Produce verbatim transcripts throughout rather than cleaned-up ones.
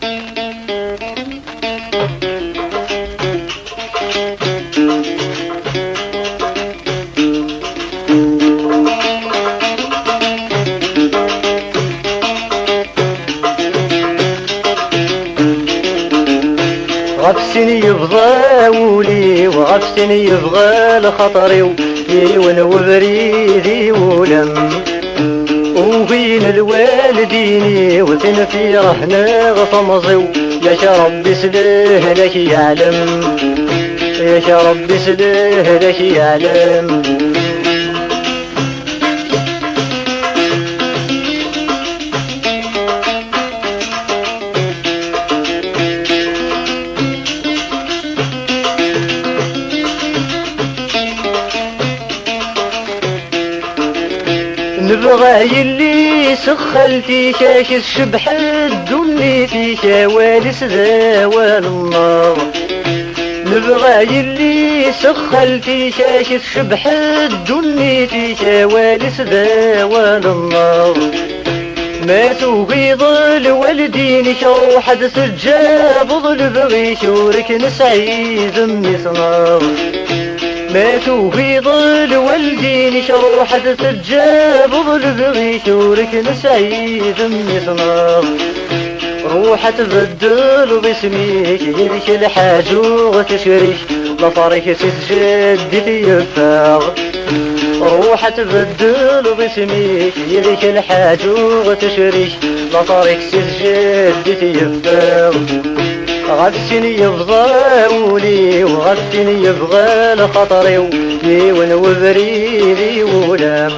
Ɣef sin yebḍa wul-iw, ɣef sin yebɣa lxaṭer-iw, yiwen webrid iwulem. Ugin lwaldin-iw, tin fireh neɣ temẓi-w, yak Ṛebbi s lehlak yeɛlem, yak Ṛebbi s lehlak yeɛlem. Nebɣa yelli-s xalti-k, ak tcebḥ ddunit-ik, awal-is d awal-nneɣ. Nebɣa yelli-s xalti-k, ak tcebḥ ddunit-ik, awal-is d awal-nneɣ. Ma tugiḍ lwaldin-ik, ruḥ ad teǧǧabeḍ lebɣi-k, ur k-nesɛi d mmi-tneɣ. Ma tugiḍ lwaldin-ik, ruḥ ad teǧǧabeḍ lebɣi-k, ur k-nesɛi d mmi-tneɣ. Ruḥ ad tbeddleḍ isem-ik, yid-k lḥaǧ uɣ tecrik, later-ik si tjaddit yeffeɣ. Ruḥ ad tbeddleḍ isem-ik, yid-k lḥaǧ uɣ tecrik, later-ik si tjaddit yeffeɣ. Ɣef sin yebḍa wul-iw, ɣef sin yebɣa lxaṭer-iw, yiwen webrid iwulem.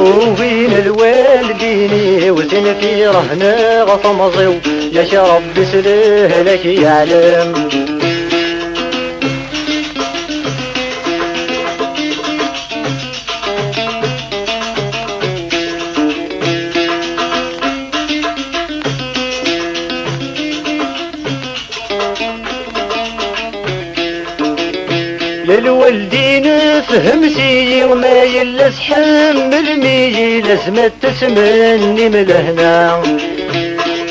Ugin lwaldin-iw, tin fireh neɣ temẓi-w, yak Ṛebbi s lehlak yeɛlem. Ya lwaldin, fehmet-iyi, ma yella tḥemmlem-iyi, lazem ad tesmennim lehna.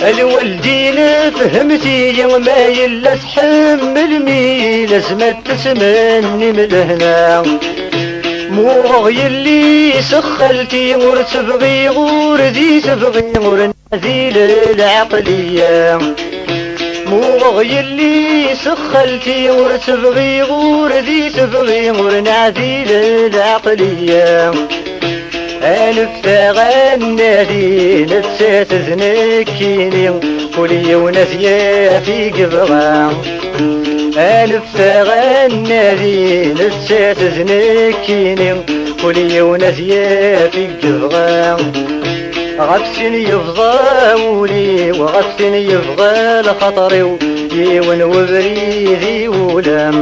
A lwaldin, fehmet-iyi, ma yella tḥemmlem-iyi, lazem ad tesmennim lehna. Muɣeɣ yelli-s xalti, ur tt-bɣiɣ, ur di tebɣi, ur Di lɛaqliya. Muɣeɣ yelli-s xalti, ur tt-bɣiɣ, ur di tebɣi, ur neɛdil lɛaqliya. Anef-aɣ ad nadi, nettat d nekkini, kul yiwen ad yaf i yebɣa. Anef-aɣ ad nadi, nettat d nekkini, kul yiwen ad yaf i yebɣa. Ɣef sin yebḍa wul-iw, ɣef sin yebḍa lxaṭer-iw, yiwen webrid iwulem.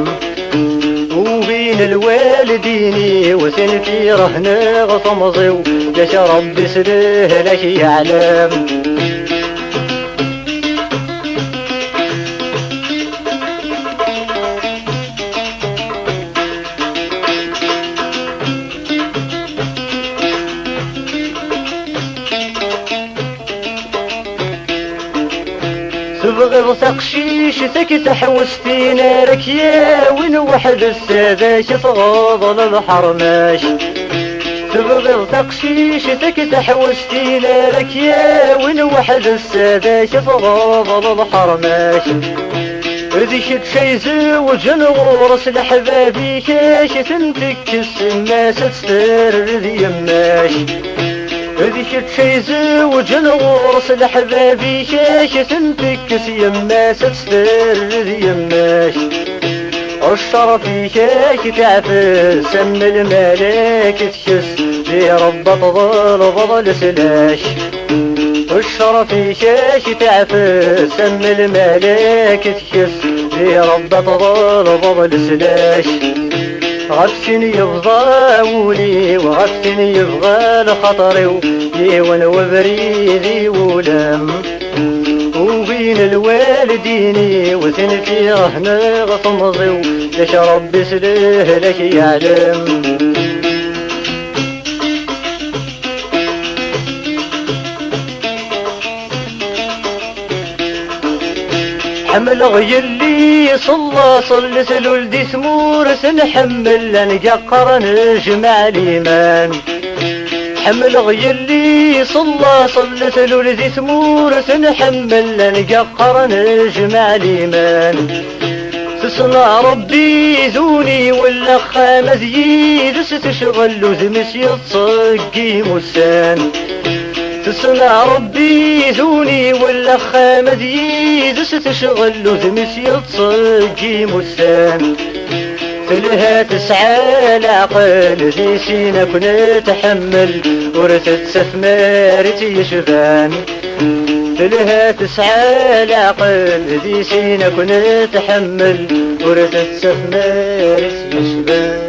Ugin lwaldin-iw, tin fireh neɣ temẓi-w, yak Ṛebbi s lehlak yeɛlem. Tebɣiḍ taqcict, ak teḥwes tin ara k-yawin weḥd-s, ad ak-tɣeḍl lḥerma-k. Tebɣiḍ taqcict, ak teḥwes tin ara k-yawin weḥd-s, ad ak-tɣeḍl lḥerma-k. D kečč ay zewǧen ɣur-s leḥbab-ik, ak-ten-tekkes, yemma-s ad tt-terr d yemma-k. D kečč ay zewǧen ɣur-s leḥbab-ik, ak-ten-tekkes, yemma-s ad tt-terr d yemma-k. Ccerf-ik ak-teɛfes am lmal ak-tekkes, di Ṛebbi ad tḍelbeḍ leslak. Ccerf-ik ak-teɛfes am lmal ak-tekkes, di Ṛebbi ad tḍelbeḍ leslak. Ɣef sin yebḍa wul-iw, ɣef sin yebɣa lxaṭer-iw, yiwen webrid iwulem. Ugin lwaldin-iw, tin fireh neɣ temẓi-w, yak Ṛebbi s lehlak yeɛlem. Ḥemmleɣ yelli, ṣella ṣellet, lul di tmurt nḥemmel, angaqqar nejmeɛ liman. Ḥemmleɣ yelli, ṣella ṣellet, lul di tmurt nḥemmel, angaqqar nejmeɛ liman. Tessen Ṛebbi d uniwel, axxam ad yid-s tecɣel, udem-is yettṣeggim ussan. Tessen Ṛebbi d uniwel, axxam ad yid-s tecɣel, udem-is yettṣeggim ussan. Telha tesɛa leɛqel, di sin akk netḥemmel, ur tettaf mari tt-yecban. Telha tesɛa leɛqel, di sin akk netḥemmel, ur tettaf mari tt-yecban.